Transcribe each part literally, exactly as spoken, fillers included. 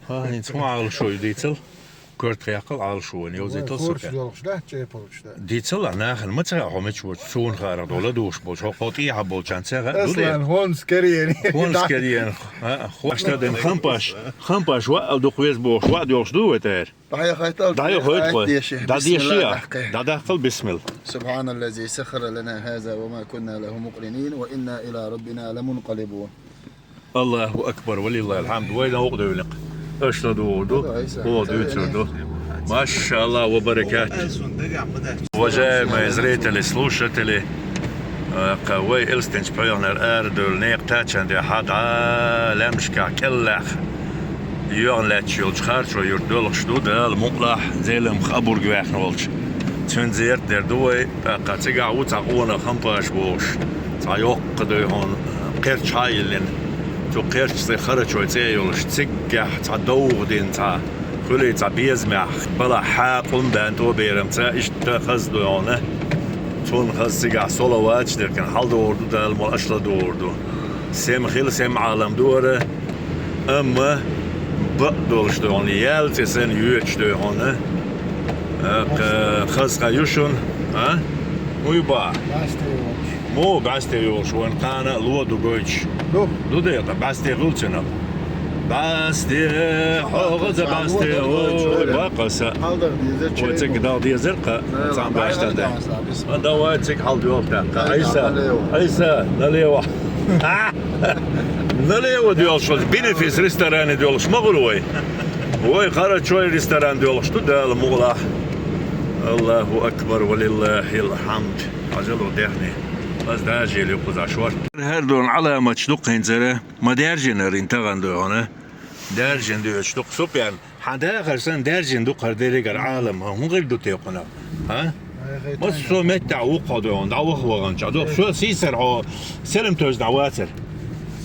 ХӀа, хӀинца хӀун Ӏалашо ю дийцал? Коьрта хьекхал Ӏалашо вайн йовзийтал со. Корч долуш да, чӀепалуш да. Дийцал а, нахана ма ца хаьа хьо мича ву, суна хаарах долу душаш болчу, хьо, хьо тӀехьа болчарна ца хаьа, ду де? Аслан, хӀонс карьери. ХӀонс карьери. ХӀа, хӀо, аш таден хампаш, хампаш ваъал дукха веза бохуш, ваъ доьлхуш ду вай тӀера? ДӀахьехайтал, ДӀахьехайта хьо. ДӀадеши, ДӀадеши, дӀахьехай. ДӀадаккхал, бисмилла. سبحان الذي سخر لنا هذا وما كنا له مقرنين وإنا إلى ربنا لمنقلبون. Аллаху акбар, ва лиллахил хьамд, вай новкъа девлла-кх. Аша ладугӀур ду, хӀо дуьйцур ду. Машалла ва баракат. Уважаемые зрители, слушатели, э, кха вай Элстинчу пхьоьхнара арадевлла некъа тачан тӀехь дӀа лаьмнашкахь кӀеллахь йоьгӀна лаьтташ йолчу Харчой-Юрт доьлхуш ду, Дала мукъалахь, Зеламха обург ваьхна волчу. Цуьнан зерат дер ду вай, тӀаккха цигахь ву цхьа къонах хампаш бохуш, цхьа йоккха дуй хьуна кхерч хьа а йиллина. Цу кхерчаца Харачой цӀе а йолуш, циггахь цхьа довха дина цхьа, хуьлий цхьа безамехь, балахь хьакъум баьнна тӀо берамца, иштта хаза дуй хьуна. Цунна хаза цигахь салаваташ деркина хьаладогӀур ду, Дала мукъ лахь, аша ладугӀур ду. Сема хила, сема Ӏалам ду ара. Амма бакъ долуш дуй хьуна, ял цӀе санна йоьдуш дуй хьуна. Аккха, хаза хан ю шуна, а? ХӀун ю боху? БӀаьсте йолуш. Муха бӀаьсте йолуш, вайн кхана а ло ду гойтуш? Ду. Ду декъа, бӀаьсте хуьлу цуьнан? БӀаьсте, хьо хаза бӀаьсте, ой, бакъаса. Хьалдах дезар. Ой, цига дагӀ дезар кха, цхьаьна баьш дан дай. А, давай, цига хьал доьлху тӀаккха. Айса, Айса, налево. Налево доьлхуш, бенефис ресторане доьлхуш ма хуьлу вай. Вай Харачой ресторан доьлхуш ду, Дала мукъ лахь. Аллаху акбар, ва лиллахил хьамд. Хьажал ву дехне. Ас даьржийла ю кхузахь шорта. ХӀара дона Ӏаламаташ ду-кх хӀинца ара. Ма даьржинара ин тахана дуй хьуна. Даьржина доьдуш ду-кх, Супьян. Хьан дахар санна даьржина ду-кх хӀара дерригара Ӏалам, хӀун хир ду те кхунах? А? Массо а меттехь ву-кх хьо дуй хьуна, дӀаваха ваханчохь. Доху со сийсара хьо селам тевзина вацара.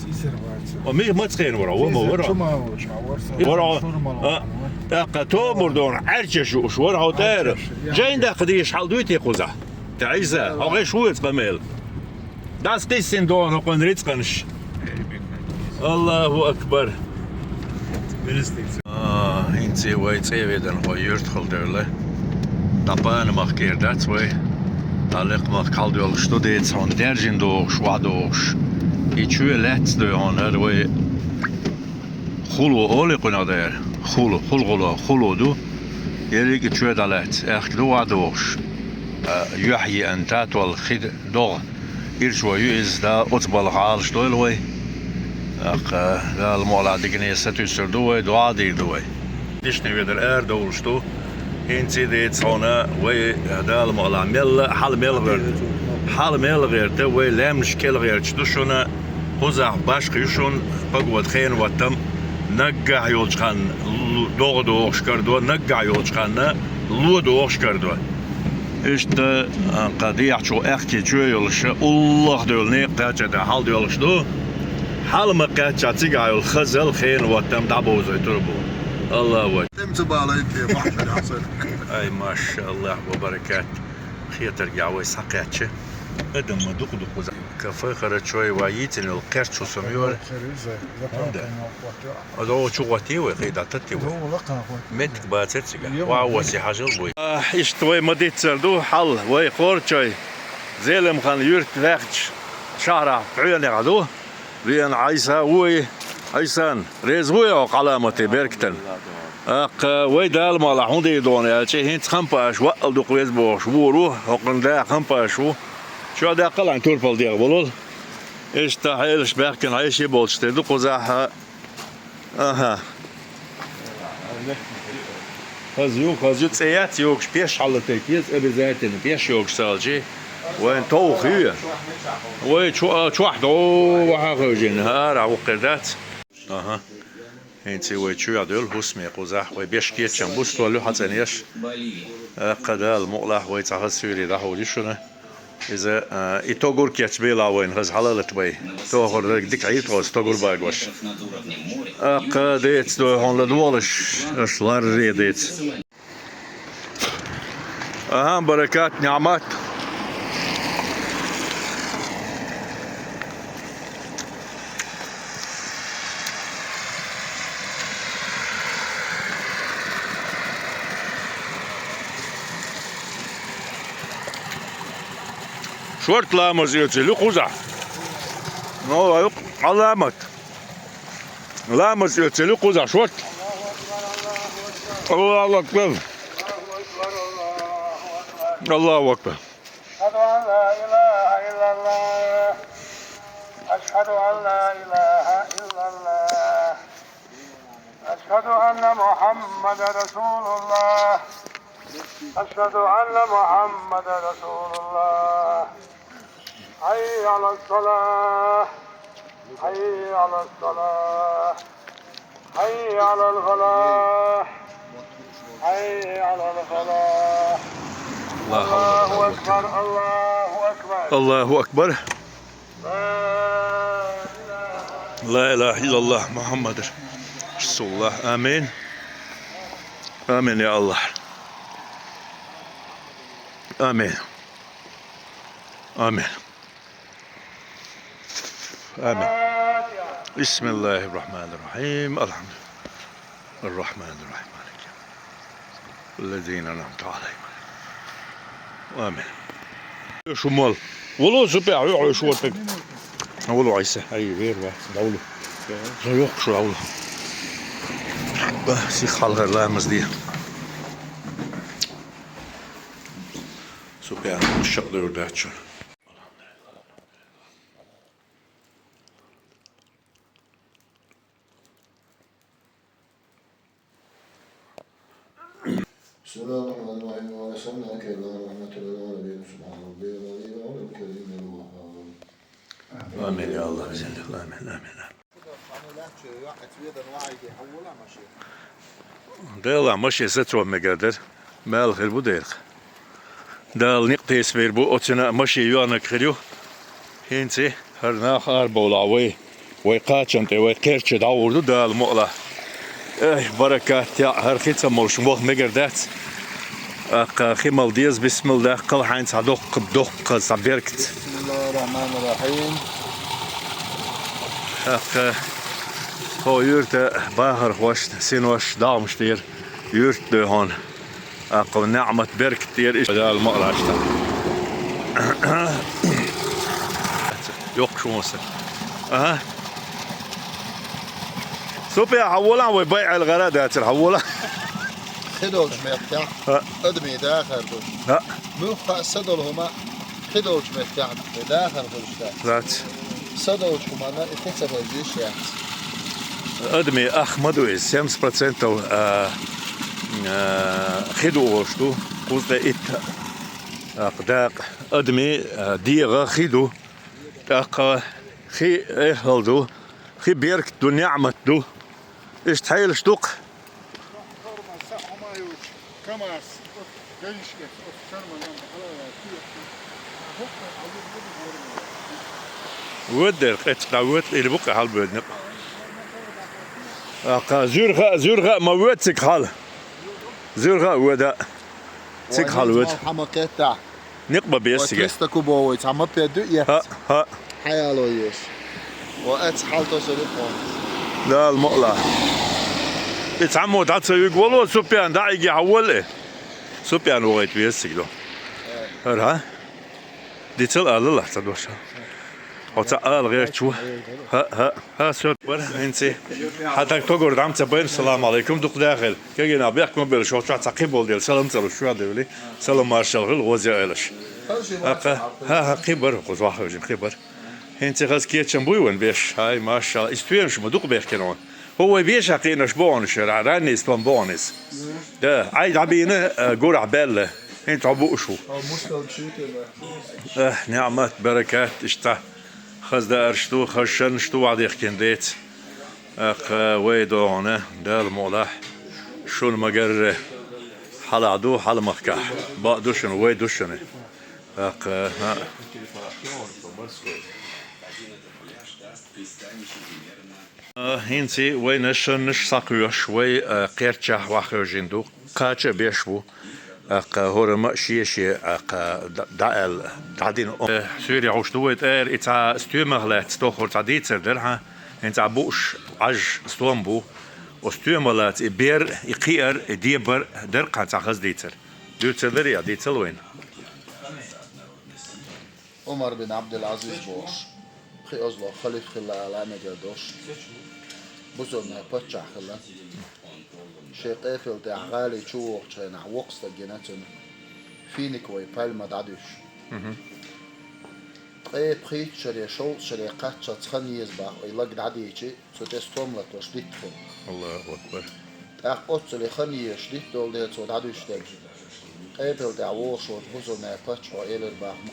Сийсара вацара. О, ми маца хенахь вара, вон ма вара. Чу ма волуш, а, вара со. Вара хьо. Шура ма ло. А, тӀаккха тобур дона, Ӏаьрчаш юуш вара хьо тӀера. Ӏаьрчаш, я. Жайн даккха дийш хьал дуй те кхузахь? Те Ӏийса, хьо гӀеш ву иза къамел? Дас кхиссина догӀу хӀокхуьнан рицкъанаш. Аллаху акбар. А, хӀинца вай цӀе а ведана хӀо юьртахула девлла. ДӀа Пана махкера дац вай. ДӀа лекха махка хьаладоьлхуш ду, деца хьуна даьржина догӀуш, охьадогӀуш. И чоь лаьцна дуй хьуна хӀара вай. Хуло олу кхунах дера. Хуло, хулгӀуло, хуло ду. Ерриг а чоь дӀалаьцна, аьхка ду охьадогӀуш. А, юьхь еана татол хи догӀа. Ирчо ю иза, Дала оцу балха Ӏалаш дойла вай. Аккха, Дала мукъ лахь дикане сатуьйсур ду вай, доӀа а дийр ду вай. Дишна ведар арадовлуш ду. ХӀинца деца хьуна вай, Дала мукъ лахь, мелла а хьала мел гӀерта. Хьала мел гӀерта, вай лаьмнаш кӀел гӀерташ ду шуна. Кхузахь башха ю шуна погода, хенан ваттам, наггахь йолчу ханна лу-, догӀа догӀуш карадо, наггахь йолчу ханна ло догӀуш карадо. Иштта, а, кху дехьа чу аьхке чоь йолуш, уллах девлла некъа тача тӀехь хьаладоьлхуш ду. Хьала ма кхаьчча цигахь йолу хазал, хенан ваттам дӀабовзуьйтур бу. Аллаху акбар. Тем ца балайта, бахьана хьасан. Ай, машаллах, ва баракат. Хетаргахь вай схьакхаьчча. Адам ма дукха ду кхузахь. Кафе Харачой вай йийцина йолу кхерч хӀусам ю ара. ХӀунда? Ада чу гӀоттий вай, кхийда таттий вай. Меттиг бацар цига. Ва васи хьажал буй. А, иштта вай ма диццар ду, хьал, вай Харачой, Зеламхан юьрт ваьхча, шахьарахь пхьоьнехь ду. Веана Ӏайса вуй, Ӏайсан, реза вуй хьо Ӏаламате беркатан? Аккха, вай Дала мукъ лахь хӀун дийр дона аьлча, хӀинца хампаш ваъал дукха веза бохуш вур ву, хӀокхуьнан да хампаш ву. Чо даккхал хьайн турпал дегӀ болул. Иштта хьелаш баьхкина хьеший болчу тера ду кхузахь. Аха. Хаза ю, хаза ю, цӀе яц йогуш, пеш хьалатайта еза, обязательно, пеш йогуш ца хилча, вайн товха ю. Вай чу-, чохь дӀо ваха хевшина, ара вукхуьр дац. Аха. ХӀинца вай чоь а девлла, хӀусаме кхузахь, вай беш кечам бу, стол ю хьацӀанъеш. Аккха Дала мукъ лахь, вай цхьа хаза суьйре дӀахьур ю шуна. Иза, а, и тогур кечбелахь вайна хаза хьалалатабай. Тохар дерг дика Ӏийр тхо оцу тогур багош. Аккха деца дой хьуна ладогӀалаш, аш ларре деца. Аха, баракат, ниӀмат. Шорта ламаз оьцуш ю кхузахь. Ну, ай, Ӏаламат. Ламаз оьцуш ю кхузахь шорта. Аллаху акбар. Аллаху акбар. أشهد أن لا إله إلا الله. أشهد أن لا إله إلا الله. أشهد أن محمدا رسول الله. أشهد أن محمدا رسول الله. حي على الصلاة. حي على الصلاة. حي على الفلاح. حي على الفلاح. الله أكبر. الله أكبر. الله أكبر. لا إله إلا الله محمد رسول الله. آمين. آمين يا الله. آمين. آمين. آمين. بسم الله الرحمن الرحيم. الحمد لله. الرحمن الرحيم. مالك يوم الدين. الذين أنعمت عليهم. آمين. Шу мол. Вало супя, ой, ой, шу вот так. Вало айса, ай, вер, ва, давлу. Зоёк шу давлу. Ба, сих халгар ламаз ди. Супя, шак дойр дачу. بسم الله الرحمن الرحيم. وأرسلناك إلى رحمة للعالمين. سبحان ربي العلي العظيم الكريم الوهاب. آمين يا الله. بسم الله. آمين، آمين، آمين. Дела машен сацо мегар дара. Мел хир бу дерг. Дала никъ тесвер бу, оцина машен йоанаг хир ю. ХӀинца хӀара нах арабовлахь вай, вай кхачан тӀе, вай кхерча дӀагӀур ду Дала мукъалахь. Эх, баракат яӀ, хӀара хи ца молуш ваха мегар дац. ТӀаккха хи мала деза, бисмилла даккхал хьайна цхьа доккха, доккха цхьа беркат. بسم الله الرحمن الرحيم. ТӀаккха хӀо юьрта бахархошна, синош, догӀмаш тӀера юьрта дуй хьуна. ТӀаккха неӀмат беркат тӀера иштта Дала ма алаш тӀаккха. Йоккхуш вон сан. Аха. Супя, хьан волахь вай байӀал гӀара а дацар, хьан волахь? Хи долчу меттехь, хӀа, адамийн дахар ду. ХӀа. Муьлхха а са долу хӀума хи долчу меттехь дахар хуьлуш дац. Дац. Са долчу хӀуманна и хи ца хевшийш яц. Адамийн ах ма ду иза, семьдесят процентов, а, а, хи ду олуш ду, кхузткъе итт, а, дакъа. Адамийн, а, дегӀан хи ду, тӀаккха хи эххал ду, хи беркат ду, неӀмат ду. Иштта хьелаш ду-кх. Воьддера къеццахь дӀавоьду, или бу-кх хьалабоьду некъ. ТӀаккха зуьрха а, зуьрха а ма воьду цига хьала. Зуьрха а воьду. Цига хьала воьду. Хьан ма кхетта. Никъ бан беза цига. Триста кубовый цхьа мопед ю, эц. ХӀаъ, хӀаъ. Хьаяло еш. Ва эц хьал тосур ю тхуна. Дала мукъалахь. И цхьаммо дӀа ца юьгу вало, Супян, дӀа а йиги хьан волле. Супян вахийта веза цига ду. Э. ХӀара, хӀа? Дицал алалахь ца доша. Хьо ца ала гӀерташ ву. ХӀаъ, хӀаъ. Ха, сот бар, хӀинца. Хьан таг тогур дӀа ца байна, салам алейкум, дукха дахар. Кегина бехк ма белла, шо чохь цхьа кхин болу дела, салам ца луш, чохь девли, салам маршалла хуьлу, гӀоза яа элаш. ХӀа, хӀа, хӀа, кхин бара, кхуза ваха вежина, кхин бара. ХӀинца хаза кечам буй вайн беш, хьай, машалла, и стоьмаш ма дукха бехкина ван. ХӀу вай беша кхиънаш богӀанаш, ра-, ранний стом богӀанис. Да, Ӏай дӀабийна, а, гурахь баьлла. ХӀинца хьо бууш ву. Эх, неӀмат, баракат, иштта. Хаза даарш ду, хаза шаннаш ду, вахдехкина деца. ТӀаккха вай догӀана, Дала мукъалахь, шуна ма-гарра, хьалахь ду, хьала махкахь. Бакъ ду шуна, вай ду шуна. ТӀаккха, хӀаъ. А, хӀинца вайна шаннаш схьакхоьхьуш, вай, а, кхерчахь ваххевжина ду. Кхача а беш ву, тӀаккха хӀорамма а шен-шен, тӀаккха д-, дӀааьлла, дӀадина. Э, суьйре хьуш ду вай тӀера, и цхьа стоьмах лаьцна тохур цхьа дийцар дара хьан, хӀинца бууш Ӏаж стом бу. Оцу стоьмах лаьцна и бер, и кхиар, и дебар дара хьан цхьа хаза дийцар. Дуьйцур дара я, дийцал вайна. Ӏумар бин Ӏабдул-Ӏазиз бохуш, пхоьазло халифа хилла ала а мегар долуш, бусалбанийн паччахь хилла. Шен къепал тӀехь гӀали чу вогӀучу хенахь воккха стаг гина цунна, финиковая пальма дӀадуьсуш. Мгм. Ткъе пхийтта шаре, шовзткъа шаре кхаччалц хан еза боху и лаг дӀадийчи, цу тӀе стом латош дитта хилла. Аллаху акбар. ТӀаккха оццул и хан езаш дитта долу дела цо дӀадуьсуш дерг. Къепал тӀехь вогӀуш волчу бусалбанийн паччахьо элира боху: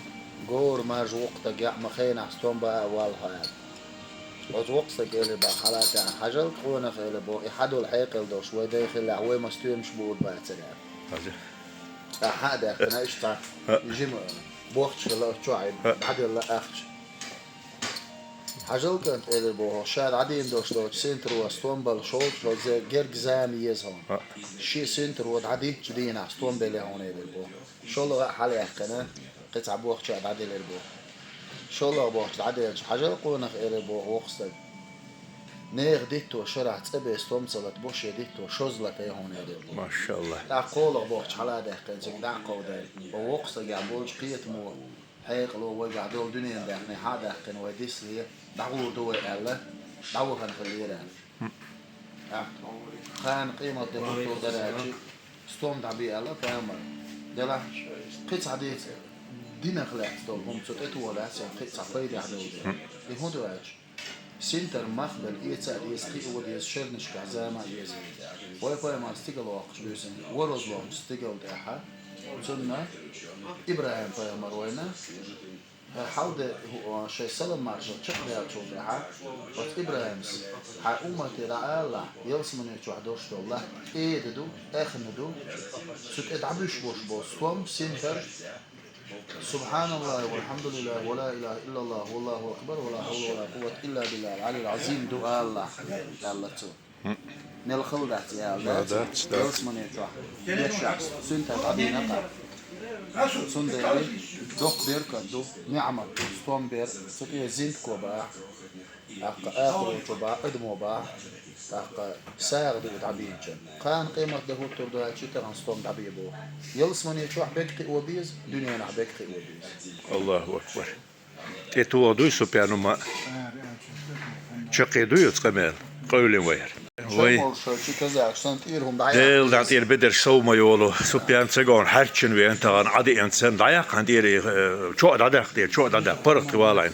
«Гора маржа воккха стаг яхь, ма хенахь стом баа а валла хьо», – аьлла. Оцу воккха стага элира боху: «Хьала а тӀехь, хьажал-кх къонах, – элира боху, – и хьан долу хьекъал долуш, вай дайн хилла, вай маса стоьмаш буур бацара», – аьлла. Хьажа. ТӀаккха хьа а даьккхина, иштта цхьа жима бохча хилла оцу чохь, дӀаделла ахча. «Хьажал, кӀант, – элира боху, – ша дӀадийна долуш долчу синтаро стом балла шовзткъа шо зе герга зама еза хьуна. Шен синтаро дӀадиттачу дийнахь стом белла хьуна», – элира боху. ШолгӀа а хьалаяьккхина, кхин цхьа бохча а дӀаделира боху. ШолгӀа бохча дӀаделча: «Хьажал къонах, – элира боху воккха стага. Нехан дитто шарахь цӀа бен стом ца латабо, шен дитто шозза латай хьуна», – элира боху. Машалла. ТӀаккха кхоалгӀа бохча хьала а даьккхина, цига дӀа а кховдийна, воккха стагехь болчу кхетамо, хьекъало вайгахь долу дуьненан даьхни хьа а даьккхина, вай дисале дӀагӀур ду вай аьлла, дӀавахана хилира аьлла. ТӀаккха кхана къематде хӀуттур дара аьлча, стом дӀабе аьлла пайхамар. Делахь, кхин цхьа дийца динах лаьцна долу хӀума цу тӀе тоха лаьцна, кхин цхьа пайдехь долу дела. И хӀун ду аьлча, синтар мах бен эца а деза, кхио деза, шернашкахь зама а еза. Вай пайхамар стигала воккхуш буьйсанна, ворхӀазлончу стигала тӀехьа, цунна ИбрахӀим-пайхамар вайна, хьалде, шайн салам-маршалла чекхдаьллачул тӀаьхьа, оцу ИбрахӀимас: «Хьайн уммате дӀаалалахь, ялсамане чохь долуш долу латта кӀеда ду, эхна ду, цу тӀе дӀабуьсуш болуш болу стом, синтар: „СубхьаналлахӀи валхьамдулиллахӀи ва ла илахӀа иллаллахӀу валлахӀу акбар ва ла хьавла ва ла къуввата илла биллахӀил Ӏалил Ӏазим ду“, аалалахь», – аьлла цо. Мел хала дац и ала, дац? Дац, дац. Ялсамане чохь бешахь синтар дӀадийна-кх. Цундела доккха беркат ду, ниӀмат ду, стом бер, цу тӀе зинтко бахь, тӀаккха ахарочо бахь, адамо бахь, тӀаккха сагӀа ду дӀабийначун. Кхана къематде хӀуттур ду аьлча, тахана стом дӀабе боху. Ялсамане чохь берг кхио беза, дуьненахь берг кхио беза. Аллаху акбар. ТӀетоха дуй Супьян хӀума? Чаккхе дуй оцу къамел? Къевлина вай хӀара. Вай. Шайн болуш шайн чу казахаш санна тӀера хӀума дӀа. Дела дӀа тӀера бедарш сов ма йолу. Супьян ца гон хьаьрчина веана тахана, Ӏадиъанца санна дӀаяккха хьан тӀера, э, чоа дӀадаккха тӀера, чоа дӀадаккха, паргӀат валахь.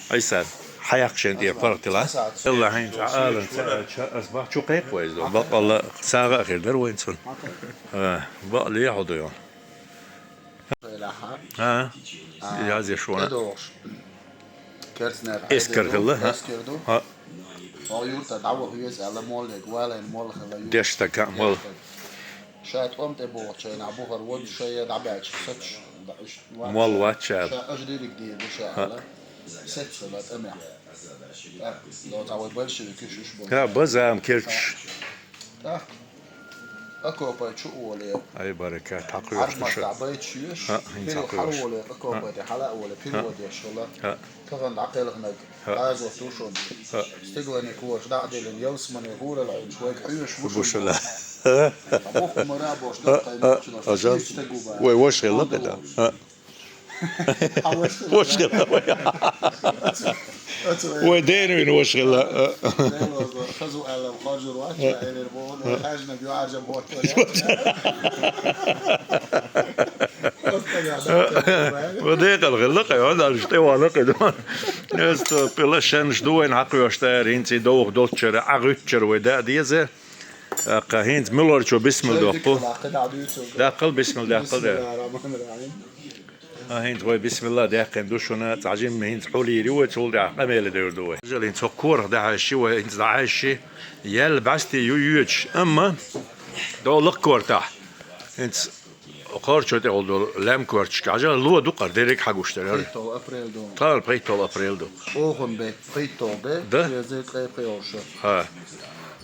Айса, хьаяккха шен тӀера паргӀат хила. Алла хьайна Ӏаланца аьлча, ас бахчу кхайкха вай иза. Баккъалла сагӀа а хир дара вайн цунна. А, бакъ лехьа ду йо. ХӀа? А, язъеш вана. ТӀедогӀуш. Керстанера эскар хилла, хӀа? Эскар ду. ХӀа. Хьо юрта дӀаваха веза аьлла, моллега валайна молла хилла юрта. Деш стаг, хӀа, молла. Ша тӀом тӀе бохучу хенахь бухара вон шайе дӀабаьлча, сач, молла вац ша аьлла. Ша ажа дерриг дийр ду ша аьлла. Сац хилла тӀамехь. ТӀаккха, ло, цхьа вай большевикаш уьш бу. ХӀа, базам керчаш. ТӀаккха окопай чу а воле. Ай, баракат, хьакхоьхуш ду ша. Армаш дӀа байташ йоьш, а, хӀинца пиру хьакхоьхуш. Хьала а воле, окопай тӀе хьала а воле, пиру деш хилла. А. Тахана дӀакхелхинарг, а, Ӏазот ву шуна. А. Стигалан кораш дӀа а диллина, ялсамане хӀурал Ӏуьйчу вайга хьоьжуш ву шуна. Бушала. Буху мара а бош, а, даккхай, а, нохчалаш, а, жан, стаг ву бара. Вай ваша хилла кхидӀа. А. Ваша хилла вай. Вай дена вина ваша хилла. Хазу аьлла, хоржур вац, элир боху, хажнаг юаржа боху. Ва декъал хилла, кхай, хьо дальше тӀе вала кхидӀа. Эста пила шанаш ду вайн хьакхоьхуш тӀера, хӀинца и довха долччара, Ӏа гӀуьттчара вай даа деза. Аккха хӀинца муьлхарчо бисмилла доккху. Даккхал бисмилла, даккхал де. А, хӀинца вай бисмилла даьккхина ду шуна, цхьа жимма хӀинца хьулийр ю вай, цул тӀаьхьа къамеле девр ду вай. Жал хӀинца хӀокху корах дӀахьаьжчи вай, хӀинца дӀахьаьжчи, яьлла бӀаьсте ю йоьдуш, амма долу лакха кортахь. ХӀинца кхорчо тӀехула долу лаьм корташка хьажа, ло ду кхара, дерриг хьагуш дара. ПхийтталгӀа апрель ду. Тхана пхийтталгӀа апрель ду. Охан бетта пхийтталгӀа де, да? Ши эзар ткъе пхиъ шо. ХӀа.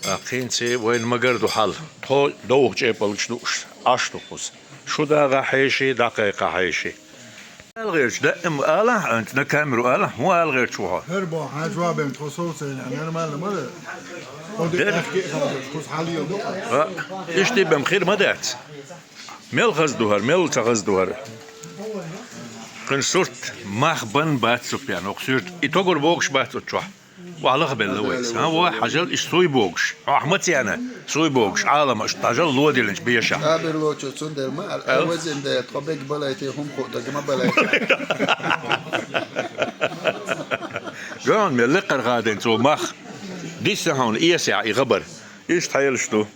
А, кхинца вайна магар ду хьал. Тхо довха чӀепалгаш дууш, Ӏаш ду кхуза. Шу дагӀа хьеший, дӀакхайкха хьеший. АлгӀерчу даим алахь, хӀанца на камеру алахь, хӀун алгӀерчу ву хьо? ХӀара боху, хьан жоп бен тхо совцайна, нормально ма дара? Хьо де аьхке а хьан деш, кхуза хьалийла ду-кх. А, иштта бен хир ма дац. Мел хаза ду хӀара, мел ца хаза ду хӀара. Кхин сурт мах бан бац цу пен, оха суьрта. И тогар богуш бац оцу чохь. Валах белла вайца. Ха, во, хьажал, иш суй богуш. Ахьа ма цена, суй богуш. Ӏалама, аш тажал лодилинчу бешахь. Аберлочо цундела ма аьлла, ай, вазин де, тхо бег балайти, хӀума кху даг ма балайти. Ган мел лекхар хадайн цо мах. Диса хьуна эсехь и хабар. Иштта хьелаш ду.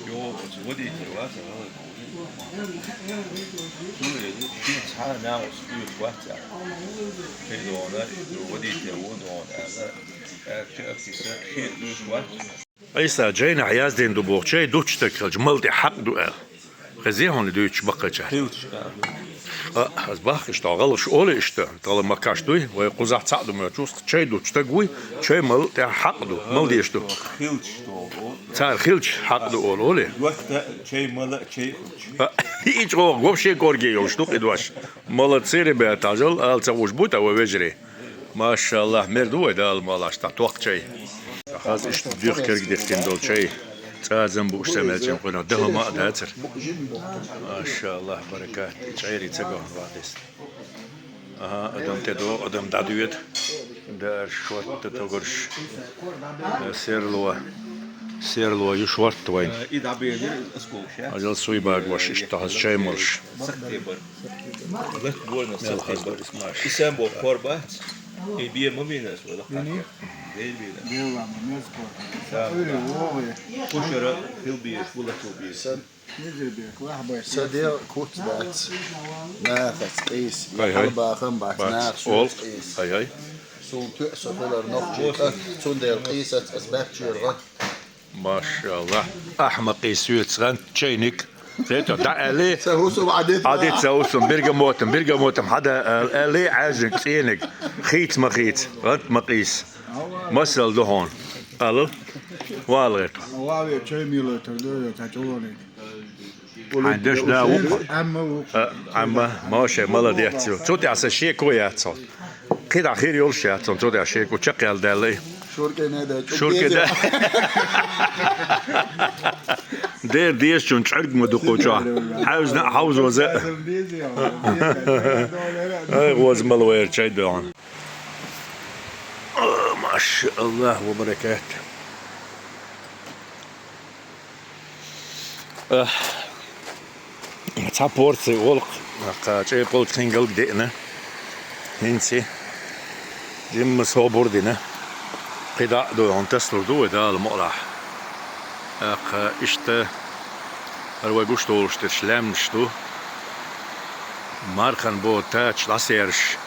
Йо, оцу водитель вац, а, гӀалгӀа ву. Цо элира, шен цхьа а нагӀаш оьшуш вац аьлла. Шен догӀана, водитель ву догӀана аьлла. Аьлча, аьлча, шен оьшуш вац. Ӏийса, жайнахь яздина ду боху, чай дуттуш стаг хилча, мала тӀе хьакъ ду аьлла. Хезий хьуна дуьйцуш баккхачара? Хилча, а. А, ас баккхийчу гӀалгӀаша олу иштта, тахана маккаш дуй, вай кхузахь цхьаъ ду моьттуш, чай дуттуш стаг вуй, чай мала тӀе хьакъ ду, мала дезаш ду. Хилча, олу. Цара хилча хьакъ ду олу, олий? Йотта чай мала, чай хилча. А, и чӀогӀа вообще корге йолуш ду-кх и дош. Молодцы, ребята, ажал ала ца гӀуш бу тӀа вай вежарий. Машаллах, мер ду вай Дала мукъалахь, тӀаккха тохка чай. Хаза иштта дуьхьа кергдихкина долу чай. ЦӀазам бууш ца мелча кхуьнах, дан хӀума а дацара. Машаллах, баракат. И чӀерий ца гахна ваха деза. Аха, адам тӀедогӀу, адам дӀадоьду. Даарш шортта, тогарш. Серло. Серло ю шортта вайн. Ажал суй багош, иштта хаза чай молуш. Лакха гонах мел хаза ду иза, маша. И сам боху кхор бац. И бен ма бийна ас вай лакхахь. Бен бийна. Делла ма мез кхор. Уьйре вогӀе. Кхушара хила безаш бу лакхо безаш. Мизар бен, лахьа бай. Сан дегӀ куц бац. Нахаца къийса. Хай, хай. Хьалабахам бац, бац. Нахаца къийса. Хай, хай. Суна тоьа со хилар нохчий кӀант, цундела къийсац ас баьпчера гӀо. Машаллах. Ахьа ма къийса соьца гӀант чайниг. Хета, дӀа аьллий? Сан хӀусам Ӏадит. Ӏадит сан хӀусам, бергамотам, бергамотам, хьада аьллий, Ӏаьржиниг, цӀениг. Хийца ма хийца, гӀант ма къийса. Масал ду хьуна. Алал. Вала гӀерта. Ваве чай милатар ду, я та чолониг. Хьайн деш да ву-кх? Амма ву-кх. А, амма, Моше, молодец. Цу тӀехь сан шеко яц хьо. КхидӀа хир йолуш яц хьо, цу тӀехь шеко чекхъяьлла даьлла. Шуркина да, шуркина да. Дер дезачун чӀуьрг ма ду кху чохь. Хьаьвзина а хьовзоза. Ай, гӀоза мала вайра чай доьгӀна. О, машаллах, ва баракат. Ах, цхьа порци олу-кх, кхачӀе полчу хингалг деана. ХӀинца жимма собар дина. КхидӀа а ду, хьуна тасалур ду вай Дала мукъалахь. ТӀаккха иштта хӀара вай гуш долуш дерш лаьмнаш ду. Мархан бода тача дӀасаерш.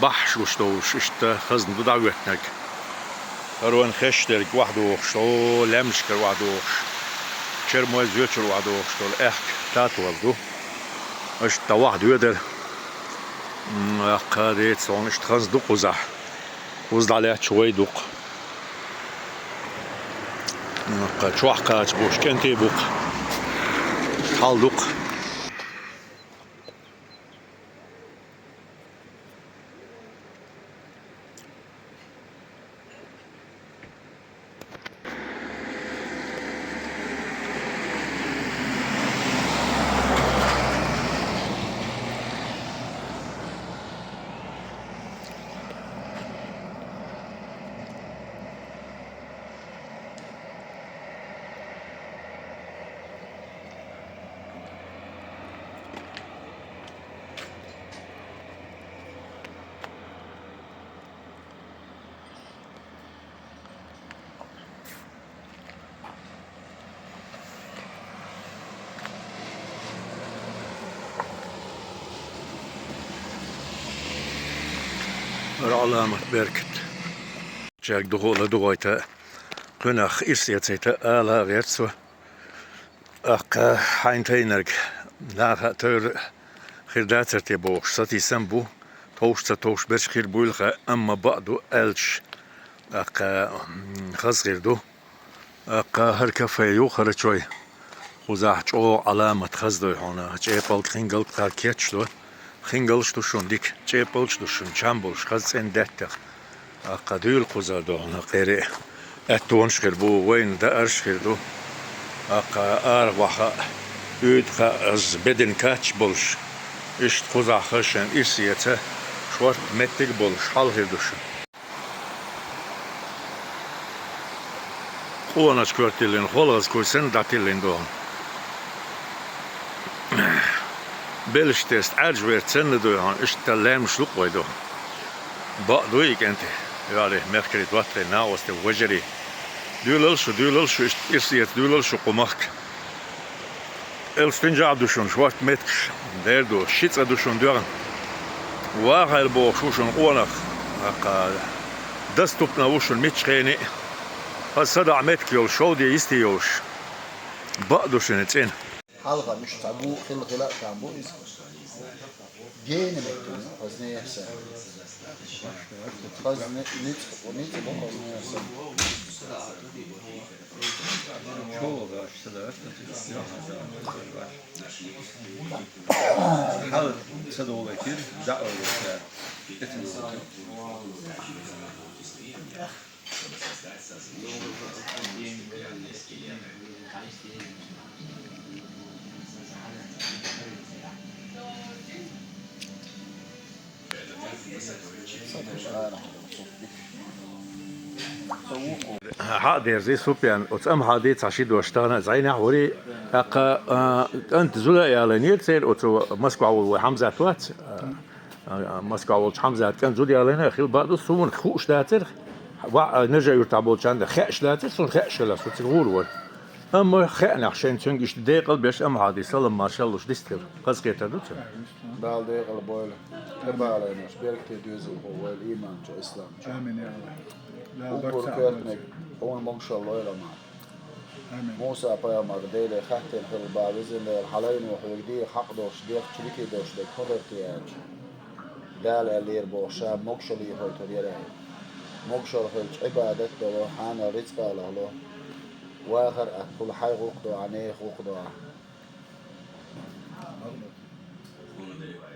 Бахьаш гуш долуш, иштта хазна ду дӀахӀоьттинарг. ХӀара вайна хезаш дерг охьадохуш, о, лаьмнашкара охьадохуш, Чермой-Зоьчуьра охьадохуш долу аьхка татвал ду. Иштта дӀа охьадоьдар. М, кхаа деца хьуна иштта хазна ду кхузахь. Кхуза дӀалаьтташ вай ду-кх. М, кхаа чохь кхача болуш кӀентий бу-кх. Хьал ду-кх. Ӏаламат беркат. Чаг духула дугӀойта, кхуьнах ирсе цайта ала гӀерт со. ТӀаккха хьайна тайнарг наха а товр хир дацар те бохуш, сатийсам бу, товш ца товш берш хир буйла хаьа, амма бакъ ду аьлча, тӀаккха, м, хаза хир ду. ТӀаккха хӀара кафе ю, хӀара чой. Кхузахь чӀогӀа Ӏаламат хаза дой хьуна. ЧӀепалг, хингалг тхар кечдо. Хингалш ду шуна дика, чӀепалгаш ду шуна чам болуш, хаза цӀена деттах. ТӀаккха дуьйла кхузара дохана кхере. Аьттонаш хир бу, вайна даарш хир ду. ТӀаккха арахь ваха, уьйда кхаъ, аз бедина кач болуш. Иштта кхузахь хаза шайн ирс эца, шорта меттиг болуш, хьал хир ду шуна. Къоначу коьртиллина холхаза куй санна дӀатиллина ду хьуна. Беллаш тесна Ӏаьржа верг санна ду хьуна, иштта лаьмнаш лукъ вай ду хьуна. Бакъ ду и кӀентий, валлахӀи, мехкарий, доттагӀий, накъостий, вежарий. Дуьйлал шу, дуьйлал шу, иштта ирс эца дуьйлал шу кху махка. Элстинчохь ду шуна шорта меттигаш, дера ду, ши цӀа ду шуна доьгӀна. Вахар бохуш ву шуна къонах, тӀаккха доступно ву шуна миччахьене а. Хаза садаӀа меттиг йолуш, шовде йисте йолуш. Бакъ ду шуна цӀена. Хьалха муьш цхьа гу хила хила а там бу иза. Гена меттиг ду, хазне а сай. Хазне, ницкъ, ницкъ бу хазне а сай. Хьал ца долу эфир, даъ валуш цара. Хьа а дерзий, Супьян, оцу Амхьади цхьа ши дош тахана а зӀенехь вури, тӀаккха, а, кӀант зуда а ялийнера церан, оцу Москва волу вай Хьамзат вац, а, а, Москва волчу Хьамзат кӀант зуда ялийна а хила бакъ ду, суна хууш дацара, ваъ, а, Нажа-Юьртахь болчарна хаьаш дацара, суна хаьаш хилла, со цига гӀур вара. Амма хеанехь шайн цуьнга иштта декъал беш Амхьади салам-маршалла луш дистхила. Хазахетар ду цуьнан. Дала декъал бойла. Тхебалайнаш, беркате доьзалхо войла, ийманчу, исламчу. Амин, я Аллах. Дала уггар барца коьртаниг хьуна могушалла лойла ма. Амин. Муса-пайхамар Деле хаьттина хилла бан, везан Дела, хьан лайно хьоьга дийр хьакъ долуш, дехча дика долуш дерг хӀун дара те аьлча. Дала аьллера боху, ша могушалла йохуьйтур яра аьлла. Могушалла хилча, Ӏибадат а до, хьанал рицкъа а лахло. Вахар а атта хуьлу, хьайн гӀуллакх до ахь, нехан гӀуллакх до ахь.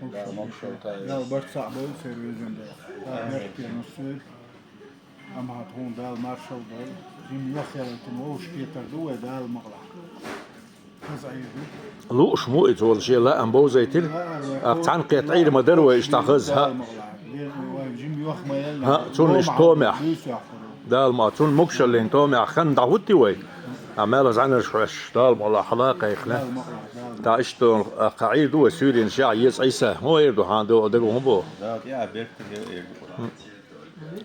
Да, могушалла тай. Дала барт цхьаъ бойла церан, везан Дела. Дала беркате нус войла. Амма хьан тхуна Дала маршалла дойла. Жима йохъялийтина вовшахкхетар ду вай Дала мукъалахь. Хаза Ӏийр ду. Лууш мо иза волу шен лаам бовзайтира. Лаам вай а, цхьаьнакхетта Ӏийр ма дара вай иштта хаза, хӀаъ. Дала мукъалахь. Вай жима йох ма елла. ХӀаъ, цунна иштта томехь. Буьйса йохкур ву. Дала ма, цунна могушаллин томехь хан дӀахӀуттий вай? А, мел зӀаьнарш хьоьш, Дала мукъалахь хьала кхайкхина. Дала мукъалахь, Дала мукъалахь. ТӀаккха иштта долу, а, кхин Ӏийр ду вай суьйренаш яхь еза Ӏийса. ХӀун эр ду хьан ду, дагахь хӀун боху? Дала тӀехь беркате эр ду Къуръан.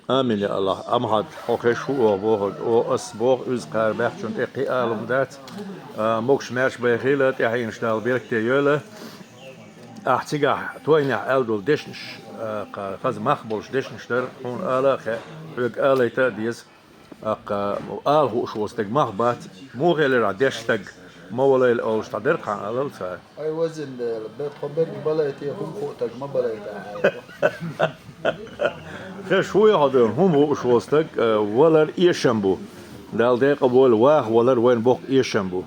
Амин, я Аллах. Амхьад, хьо хеш хӀу оха бохург, оха ас боху, уьзза кхара баьхчун тӀе кхин а ала хӀума дац. А, могуш-маьрша байхийла, тӀаьхьенаш Дала беркате йойла. Ахь цигахь тойнехь аьлла долу дешнаш, а, кха-, хаза мах болуш дешнаш дара, хьуна ала а хаьа, хьоьга алайта а деза. ТӀаккха ала хууш волу стаг мах бац, муха элира ахь деш стаг, ма валайла олуш дӀадара хьан алал цара. Ай, везан Дела, бер-, тхо берг балайта, хӀума хуутаг ма балайта, аьлла. Хеш вуй хьо дуьйна, хӀума хууш волу стаг, э, валар эшам бу. Дала декъа войла, ваха валар вайна боккха эшам бу.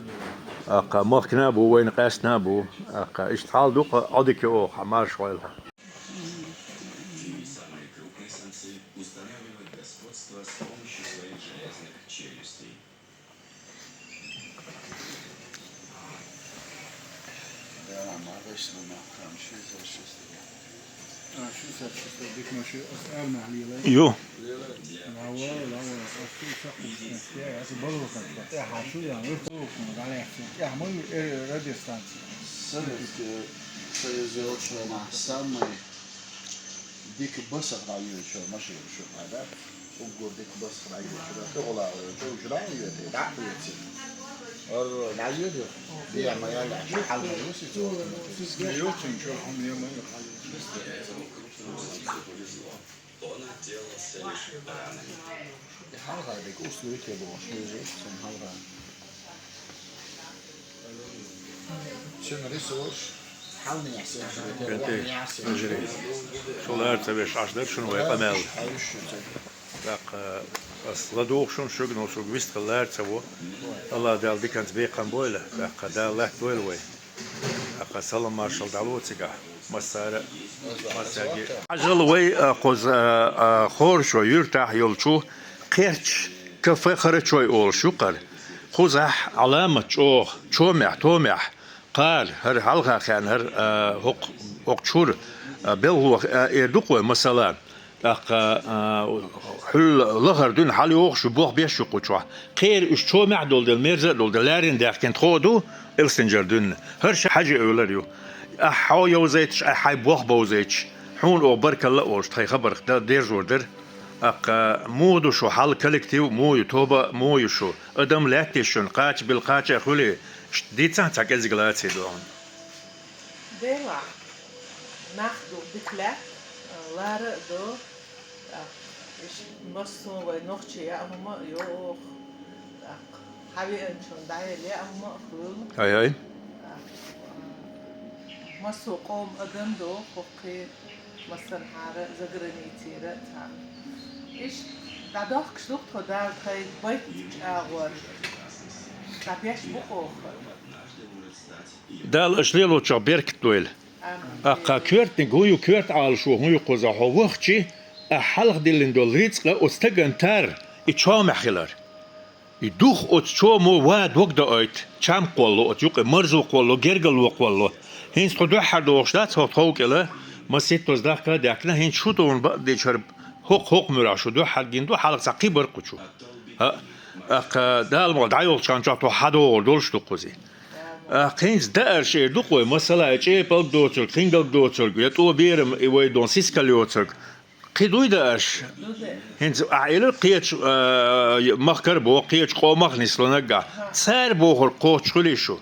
ТӀаккха махкана а бу, вайна къаьстина а бу. ТӀаккха иштта хьал ду-кха, Ӏодика оха, хьан марша хьойла хьо. Ю. Советский Союз йолчу хенахь самый дика басах дӀайоьдучу машина шу хьадац. Уггар дика басах дӀайоьдучу, тӀехула а йоьдучу, уьш дӀа а йоьду, дӀа а йоьду. Ара дӀайоьду, дехьа ма ял, аьлла, хьал ма юси цо. Ма йоцун чо хьуна я ма ю хьал. Хьалха дика условия бохуш, хьалха. Кенте, вежарий, шу лара ца веш Ӏаш дара шуна вай къамаьл. ТӀаккха ас ладугӀу шуна шуьга, но шуьга вистхила лара ца во. АллахӀ Дала диканца бекхам бойла, тӀаккха Дала латтадойла вай. ТӀаккха салам-маршалла дӀало цигахь. Массара, массаьрге. Хьажал вай, а, кхуза, а, а, Хорачой юьртахь йолчу Кхерч кафе Харачой олуш ю кхара. Кхузахь Ӏаламат чӀогӀа, чомехь, томехь, кхара, хӀара хьалха хенахь, хӀара, а, хӀокху, хӀокху чуьра, а, белхало, а, эр ду-кх вай, масала. ТӀаккха, а, хьуьлла лахара дуьйна хьала йогӀуш ю, болх беш ю кху чохь. Кхера уьш чомехь долу дела, мерза а долу дела, ларийна даьхкина тхо а ду, Элстинджара дуьйна. ХӀара ша хьажа эвлар ю. Ахь хьо йовзайташ, ахь хьайн болх бовзайташ, хьуна оха баркалла а олуш, тхайн хабарх дан дерзор дара. ТӀаккха муха ду шу хьал, коллектив муха ю, тоба муха ю шу? Адам лаьттий шуна, кхача билла кхача а хуьлий, ш-, дийцахьа цхьа кӀезиг лаций ду хьуна. Делахь, нах ду дика лаьтта, лара а ду, тӀаккха иштта массо а вай нохчий яа хӀума а йоху, тӀаккха хьан веанчунна дӀаяла яа хӀума а хуьлу. Ай-ай. ТӀаккха массо а къоман адам ду хӀокхе, массанхьара, заграницера а цхьаъ. Иштта дӀадохкуш ду-кх тхо Дала тхайн байтан чӀагӀор. ДӀабеш бу-кх оха. Дала аша лелочохь беркат дойла. ТӀаккха коьртаниг хӀун ю, коьрта Ӏалашо хӀун ю кхузахь? Хьо вахчи, ахь хьалха диллина долу рицкъа оцу стагана тар, и чомехь хилар. И дух оцу чомо ва дог доуьйту, чам кхолло, оцу юкъа марзо кхолло, гергало кхолло. ХӀинца тхо дуьххьара дохуш дац хӀокху тхов кӀела, маситтаза дахка а даьхкина, хӀинца шу тхуна бакъдечу хӀара хӀокху, хӀокху муьрехь шу дуьххьара гина ду, хьалха цхьа кхин бара кху чу. ХӀаъ, тӀаккха Дала мукъ лахь дӀайолчу ханчохь тхо хьадогӀур долуш ду кхузий. ТӀаккха хӀинца даарш эр ду-кх вай, масала, и чӀепалг доцург, хингалг доцург, я тӀо берам и вай дон сискал йоцург. Кхин дуй даарш? ХӀинца ахь элира кхечу, а, махкара боху, кхечу къомах нисло наггахь. Цара бохург кхочуш хуьлий шу?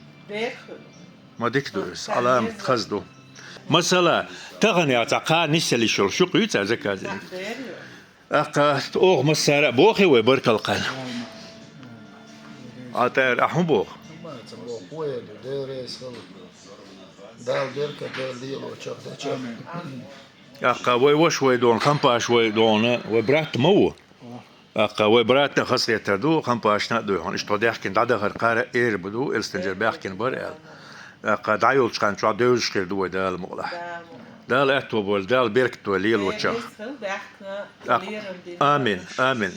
Ма дика ду иза, Ӏаламат хаза ду. Масала, тахана яц, цхьа кхара нисъелла йиш йолуш ю-кх цара заказник. ТӀаккха оха массара а бохий вай баркалла кхаьлла? Ӏа тӀера ахь хӀун боху? Ма ца боху, хӀун эр ду, Дела реза хуьлда. Дала беркат дойла лелочух дечух. ТӀаккха вай ваша вай дона, Хампаш вай дона, вай брат ма ву? ТӀаккха вай братна хазахетар ду, Хампашна а дуй хьуна. Иштта тхо даьхкина дӀадахар кхара а эр бу ду, Элстинджара баьхкина бара аьлла. ТӀаккха дӀайолчу ханчохь девзаш хир ду вай Дала мукъ лахь. Дала аьтто бойла, Дала беркат дойла лелочохь. ТӀаккха, амин, амин.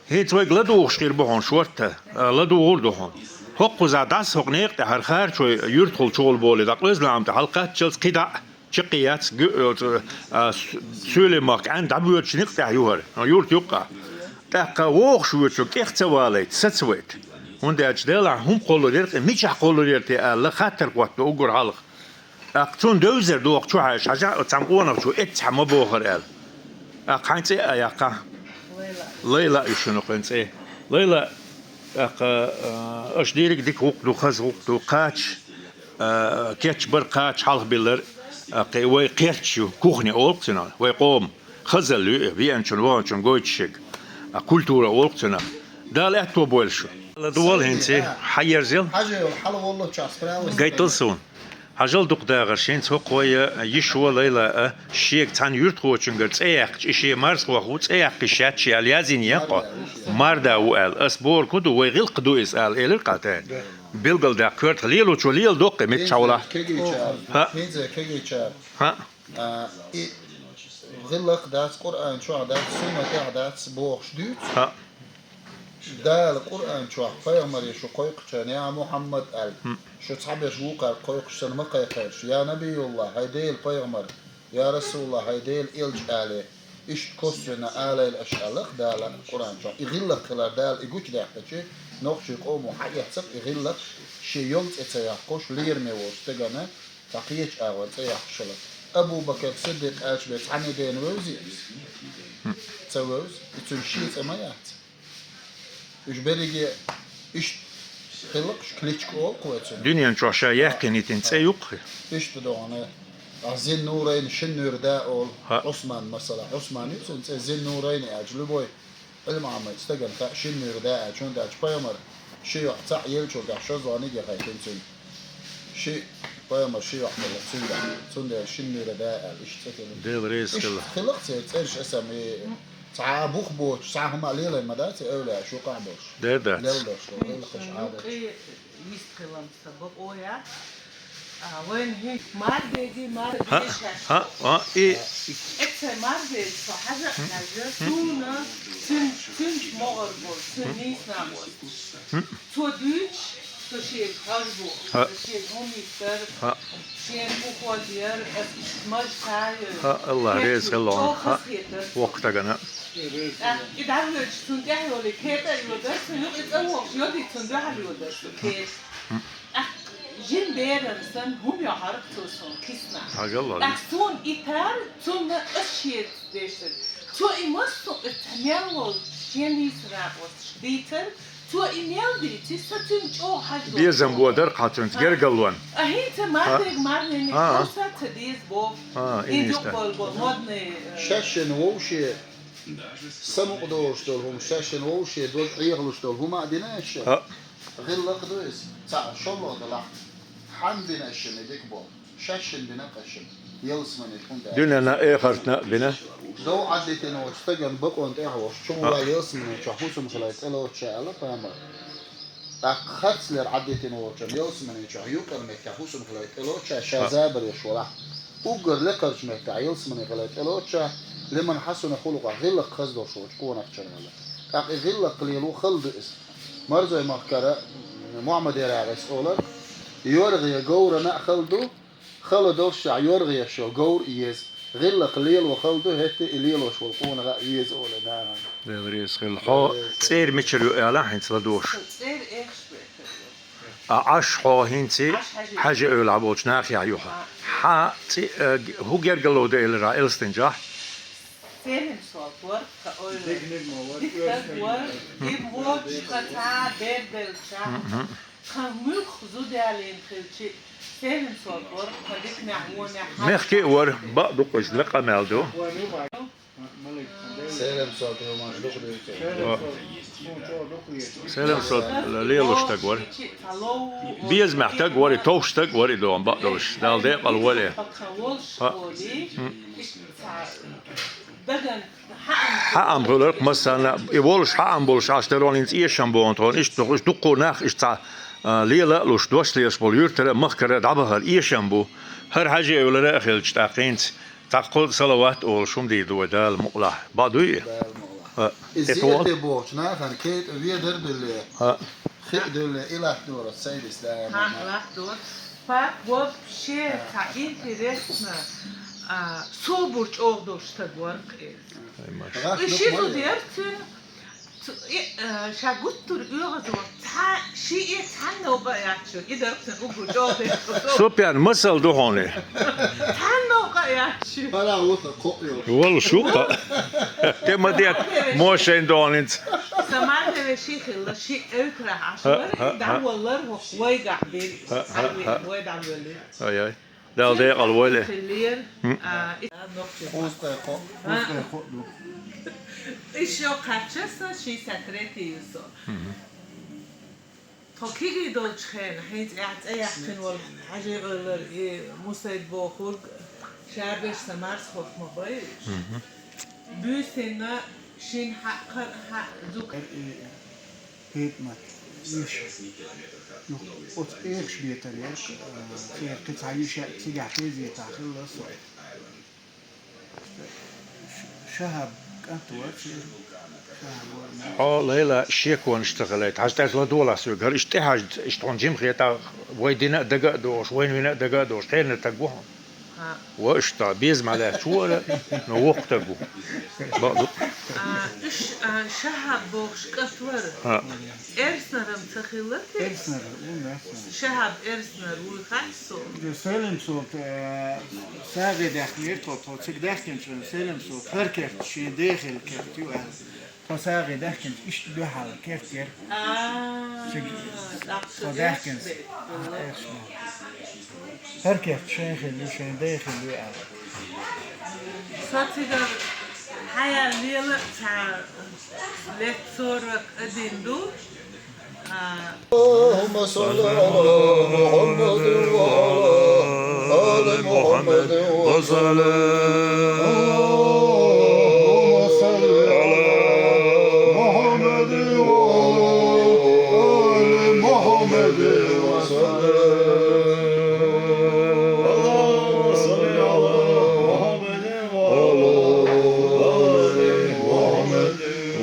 ХӀинца вайга ладугӀуш хир бу хьуна шортта, а, ладугӀур ду хьуна. ХӀокхузахь дӀаса хӀокху некъа тӀехь хӀара Харачой юьртахула чухула болий, дӀакъоьзна лаам тӀе хьалакхаччалц кхидӀа а, чаккхе яц, гу-, оцу, а, с-, Соьлин-махка Ӏаьнна дӀабоьдучу некъа тӀехь ю хӀара, юрт юккъахь. ТӀаккха вогӀуш воьдучу кӀех ца валайта, сацавайта. ХӀунда аьлча Делахь хӀума кхоллур яра, кхин мичахь кхоллур яра те аьлла, хаттар хӀотто уггар хьалха. ТӀаккха цунна девзар доху чу хьаьжча, хьажахь оцу цхьана къонахчо эццахь ма бохура аьлла. ТӀаккха хьайн цӀе а яккхахь. Лайла ю шуна хӀокхуьнан цӀе. Лайла, тӀаккха, а, аша дийриг дика гӀуллакх ду, хаза гӀуллакх ду, кхача, а, кечбар, кхача хьалхабиллар, а, кхе-, вай кхерч ю, кухня олу-кх цунах, вай къоман. Хазалла ю и, веанчун, ваханчун гойтуш ерг. А, культура олу-кх цунах. Дала аьтто бойла шу. Ладувал хӀинца, хьаерзал. Гайтал суна. Хьажал дукха дагӀарш, хӀинца хӀокху вай йиша Лайла а, шега цхьана юьртахочуьнгара цӀе яьккхича, и шен марзхох ву, цӀе яккха йиш яц шен аьлла, яздина ян кхо, марда ву аьлла. Ас бохург хӀун ду, вай гӀиллакх ду иза ала, элира кхатта. Билгалдаккха коьртах лелочо леладо-кх и меттахь хьолахь. ХӀаъ. ХӀаъ. А, и гӀиллакх дац, Къуръан чохь дац, суннатехь дац бохуш дуьйцу. ХӀаъ. Дала Къуръан чохь пайхамаре шу кхойкхучарна, я Мухьаммад аьлла, шу цхьаберш вукхаьрга кхойкхуш санна ма кхайкхийша, я Набиюллахь, хӀай Делан пайхамар, я Расулаллахь, хӀай Делан элча алий, иштта косвенна алийла аша аьлла-кх Дала Къуръан чохь. И гӀиллакх хилар Дала и гучудаьккхича, нохчийн къомо хьаэцна-кх и гӀиллакх, шен йолу цӀе ца яккхуш, лераме волчу стагана, цхьа кхечу агӀор цӀе яккхуш хилар. Абу-Бакр Сиддикъ аьлча бен цхьанне дена вевзий иза? Ца вевза, и цуьнан шен цӀе ма яц. Уьш берриге иштта хилла-кх, кличка олу-кх вай цунах. Дуьнен чохь ша яьккхина йитина цӀе ю-кх. Иштта догӀана. А Зиннурайн, Шиннуьра да олу. ХӀаъ. Ӏусман, масала, Ӏусман ю цуьнан цӀе, Зиннурайн аьлча, любой Ӏилма Ӏамийчу стагана хаьа Шиннуьра да аьлча, хӀунда аьлча пайхамар Ши йоӀ цхьаъ елча, шозлагӀниг яхийтина цуьнан. Ши пайхамар ши йоӀ хилла цуьнга. Цундела шин мира да аьлла, иштта цӀе хилла. Дела реза хила. Иштта хилла церан цӀераш, аса ма, цхьа бух боцуш, цхьа хӀума а лелийна ма дац и эвлаяаш юкъахь болуш. Дера дац. Лелдеш долу, лелхаш Ӏадаташ. Юкъе йист хилам ца бакъо яц. А, вайн хӀинца Марбеги, Марбеги Ха, шаьш ха, ха, и. Эццай Марбеги со хьажа а хьаьжна, суна цуьнан, цуьнца могӀар болу, цуьнан нийса накъосташ. Цо дуьйцуш, со шега хьожа боху, Ха. Со шега хӀума йиттара, Ха. Шена хӀун хоза яра, ас иштта мажа ца йойла. Ха, Аллах реза хила ван. Ха, хетара. Воккха стагана. ТӀаккха и дӀавоьдуш цунна тӀехь йолий, кхета а йодара, со юкъа и цӀа вогӀуш йодий, цунна дуьхьал йодара, со кхета. ТӀаккха жин беран санна хӀума йохьарх цо суна киснахь. Хьагалла. ТӀаккха суна и тар, цунна ас шеца дешар. Цо и массо а цхьа мел волчу шен нийса накъосташ дийцар, цо и мел дийци, со цуьнга чӀогӀа хьажа Безам бо дара кхачунца гергаллон. А хӀинца мардег марнене А. Хьовса ца деза боху. А, И иниста. Юкъа болу бо модный, э, Шаьшшина вовше самукъадолуш долу хӀума, шаьшшина вовше дог Ӏехалуш долу хӀума а дина аша? А. ГӀиллакх ду иза. Цхьа шолгӀа далахь. Хьан дина аша и дика болу? Шаьшшина дина аша, ялсамане тӀе хӀунда аьлла? Дуьненна а, эхартна а бина. Дов Ӏаддитина волчу стагана бакъонан тӀехь а волуш, чу вула А. Ялсамане чохь хӀусам хилай тӀелоцуша аьлла пайхамар. ТӀаккха харцлера Ӏаддитина волчун ялсамане чохь юкъара меттехь хӀусам хилай тӀелоцуша ша А. забареш валахь. Уггар лекхарчу меттехь ялсамане хилай тӀелоцуша, лиман хьасуна хулукъахь, гӀиллакх хаза долуш волчу къонахчун аьлла. ТӀаккха и гӀиллакх лело хала ду иза. Марзой махкара Мухьаммад Ярагъис олар, йоргӀе говрана а хала ду, хала долуш шахь йоргӀеш йолу говр а еза. ГӀиллакх лело хала ду, хӀетте а и лелош волу къонах а веза олу нахана. Дела реза хила. Хьо цӀера мичара ю аьлла хӀинца ладугӀуш? ЦӀера эхаш бетар ю. А Ӏаш хьо хӀинца Ӏаш хьажа. Хьажа эвлахь болчу нахехь ю хьо. А. Хьан цӀе-, э, хӀун гергало ду элира Элстинчохь? Селим Солт вара, ка ойла. Дика стаг вара, дика вогӀуш, ка цхьа а берделча. Мгм. Тхан муьлхха зуда ялийна хилчи, Селим Солт вара, тхан диканехь, вонехь. Мехке а вара, бакъ дукха иза, лекха къамел ду. Селим Солт, Роман, дукха дуьйцу. О. Селим Солт лелош стаг вара. Безамехь стаг вара, товш стаг вара и догӀун бакъ долуш. Дала декъал вале. А. М. Хьаам хуьларх массарна, и волуш хьаам болуш Ӏаш дара, хӀинца эшам боху тхуна. Иштта дукха нах иштта цхьа, а, лела а луш, дош лелаш болу юьртара а, махкара а дӀабахар эшам бу. ХӀара хьажа эвлара а хилча тӀаккха хӀинца, тӀаккха кхо салават а олуш, хӀума дийр ду вай Дала мукъалахь. Бакъ дуй и? Дала мукъалахь. А, и тӀе зерате бохучу нахана кхетӀа ведар а билле, а, хи а дуьлле, и латта дора сайдис даим. Ха, латта дора. Пак вообще цхьа интересно, а, собар чӀогӀа долуш стаг вара-кх иза. Ай, маша. И ши зуда яра цуьнан, цу-, и, а, ша гуттар оьгӀазо, цхьа, ши и цхьанна новкъа а яц шу, и дара цуьнан уггар чӀогӀа дерг. Супян, масал ду хьуна? Цхьанна новкъа а яц шу. Хьала вуха кхоъ йолуш. Волуш ву-кх. Те ма де, мо шайн догӀанца. Сан мардеве ши хилла, ши эвтарахь Ӏаш вара, ха, ха, и ха. ДӀаволлар хӀокху вайгахь бира. Ха, ха, ха. Вай дӀавоьллира. Ай, ай. Дала декъал войла. Хиллера, м, а, и, а, нохчий. Кхузткъе кхоъ, а, кхузткъе кхоъ ду. И шо кхаччалц шестьдесят третий ю со. Мгм. Тхо кегий долчу хенахь, хӀинца ахь цӀе яьккхина волу хьажи гӀоьллара и Мусайд бохург, ша берш сан марсхо ма бай уьш. Мгм. Буьйсанна шина хьаъ, кхана хьаъ, зук. ХетӀмат, йиш. Юха оцу эхаш бетар яра, э, церан кхин цхьа йиш яа, цигахь тезетахь хилла со. Ш-, Шахьаб кӀант вара церан. Шахьаб вара ма- Хьо, Лайла, шеконаш ца хилайта, хьажа тӀаьрца ладогӀалахь соьга. ХӀара иштта тӀехьажда, иштта хьуна жимхетахь, вай дина а дага а догӀуш, вайна вина а дага а догӀуш, хьенан таг ву хьуна. Ва иштта беза ма лаьтташ вара, но воккха таг ву. Бакъ ду. А, уьш, а, Шахьаб бохуш кӀант вара. А. Эрснарам ца хилла те? Эрснар ву, Эрснар. Шахьаб Эрснар вуй хаьа со. Де Селим Солт, э, сагӀе даьхкинера тхо, тхо цига даьхкинчу Селим Солт хӀара керта шен дехилла керта ю аьлла. Тхо сагӀе даьхкинчу иштта дуьхьал керта яра. А, цига тхо даьхкинчу. Эхаш бе. ХӀара керта шайн хилла ю, шайн дехилла ю аьлла. Со цигара хьаяьлла лела а цхьа лет сорок один ду. اللهم صل على محمد وعلى آل محمد وسلم. اللهم صل على محمد وعلى آل محمد وسلم. اللهم صل على محمد وعلى آل محمد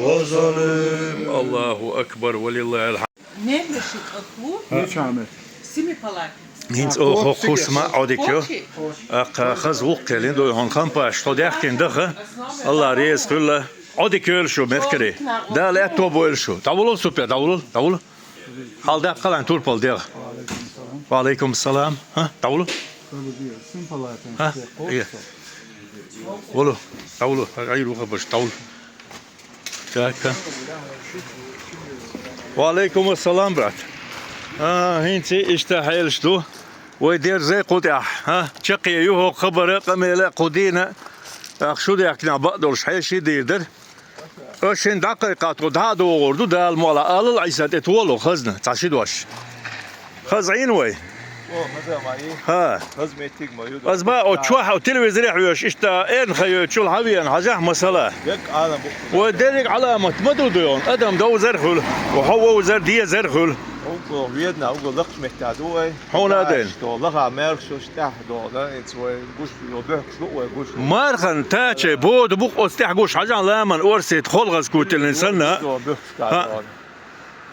وسلم. الله أكبر ولله الحمد. Нендаши кӀаху. Нечаме. Сими палати. ХӀинца А, оха курс курс ма цига. Ӏодика йо. Кочи. Аккха хаза вукхелин ду хьона хампаш, тхо дехкин даха. Алла реза хуьлла. Ӏодика йойла шу, мехкарий. Дала аьтто бойла шу. ДӀавулал, супер, дӀавулал, дӀавулал. Хьал даккхалан турпал дегӀ. Ва алейкум салам. ХӀа, дӀавулал. ХӀа, е. Вулу, дӀавулал. Гайру хабаш, дӀавулал. Так, а. Ва алейкум ассалам, брат. А, хӀинца иштта хьелаш ду. Вай дерзай кху тӀехь, а? Чаккхе ю хӀокху хабара, къамела кху дийна. Ах, шу дехкина бакъ долуш хьеший дийр дара. Аша шин дӀакхайкхахь, тхо дӀа а догӀур ду, Дала мукъ лахь, алал Ӏийса тӀе толу хазна, цхьа ши дош. Хаза Ӏийна вай? О, хаза ма и. ХӀа. Хаза меттиг ма ю. Аз ба, о, чохь, о, телевизоре хьоьжуш, иштта эрна хан йойтучул хьан веана, хьажахь масала. Дерриг Ӏаламат. Вай дерриг Ӏаламат ма ду ду йон, адам довзар хуьлу, хьо вовзар, дезар хуьлу. Угу, ведна, угу, лакхаш метта ду вай. Хьуна а ден. Что, лаха мерхаш тӀехь долу, да, эца вай гуш, йо, бехкаш ду вай гуш. Мархан таче боду букъ оцу тӀехь гуш, хьажахь ламан орсет холгӀаз кутилин санна. Йо, бехкаш ка долу.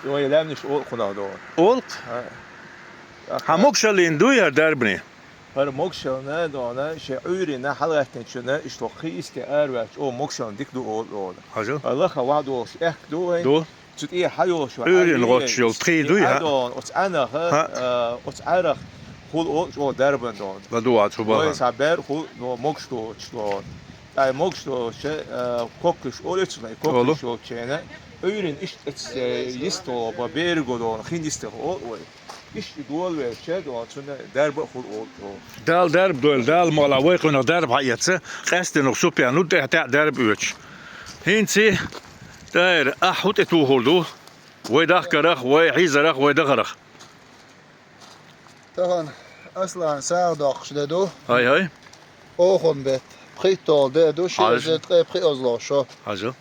Йо, я лаьмнаш олкхунах долу. Олкх? Хьан могушаллин дуй хӀара дарбане? ХӀара могушаллина, дона, шен Ӏуьйрина хьалгӀаьттинчунна, иштта кхин исте араваьлча, о, могушаллина дика ду олу, олу. Хьажа? Лаха ван долуш аьхка ду вайн. Ду? Цу тӀе хьайолуш ван. Ӏуьйрина гӀоттуш йолу тхий дуй, хӀа? Дона, оцу Ӏанах, хӀа? А, оцу Ӏарах хула олу чӀогӀа дарбан дона. ЛадугӀа цу баха. Вайн сан бер хула, но, могуш долуш дона. Ай, могуш долуш, а, коккуш олу эцу, ай, коккуш йолчена. Ӏуьйрина иштта эц, э, йистхо, ба бераго дона, хин йистхо олу вай. Иштта и дола вешча, дона, цунна дарба а хула олу чӀогӀа. Дала дарба дойла, Дала мукъ лахь, вай кхунах дарба хьаэца, къаьстина Супьян, ну, тӀе, тӀе дарба оьцуш. ХӀинца, тӀера, ахь хӀун тӀе тухур ду? Вай дахкарах, вай хьийзарах, вай дахарах. Тахана Аслан сагӀа доккхуш де ду. Хай, хай. Охун бетта. ПхийттолгӀа де ду, ши эзар ткъе пхиозлогӀа шо. Хьажа.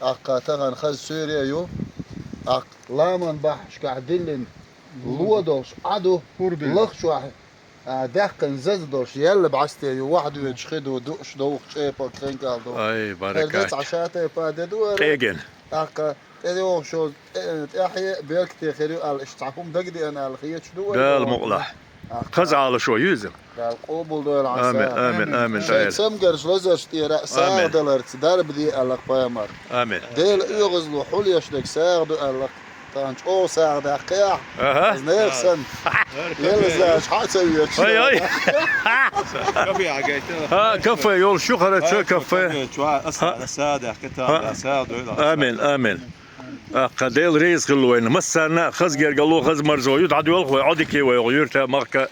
ТӀаккха тахана хаза суьйре а ю. ТӀаккха ламан бахьашкахь диллина ло долуш Ӏа ду. Лахчохь, а, даьккхина заза долуш, яьлла бӀасте ю. Вахьа доьдуш хи ду, дуъуш довха чӀепа кхинкал ду. Ай, баракат. ХӀара де цхьа ша тайпа де ду ара. КӀегина. ТӀаккха тӀейогӀуш йолу, тӀе-, тӀаьхье беркате хир ю аьлла, иштта цхьа хӀума дагадеана аьлла хеташ ду вай. Дала мукъ лахь. Ахь. Хаза Ӏалашо ю иза. Дала къобалдойла хьан сагӀа. Амин, амин, амин. Шайн цамгарш лазарш тӀера сагӀа даларца дарба де аьлла пайхамар. Амин. Дела оьгӀазло хьулъеш дерг сагӀа ду аьлла. Тхан чӀогӀа сагӀа даьккхи ахь. Аха. Аз нера санна. Елла злач хьа а ца вечу. Ой, ой. Кафе а гайта. Ха, кафе йолуш ю хӀара чо кафе. Кафе, чу а, аса, аса даьккхи, та, аса дойла. Амин, амин. Аккха Дела реза хилла вайна. Массарна а хаза гергало, хаза марзо ю, дӀадоьлху вай, Ӏодике вай, юьрта, махка.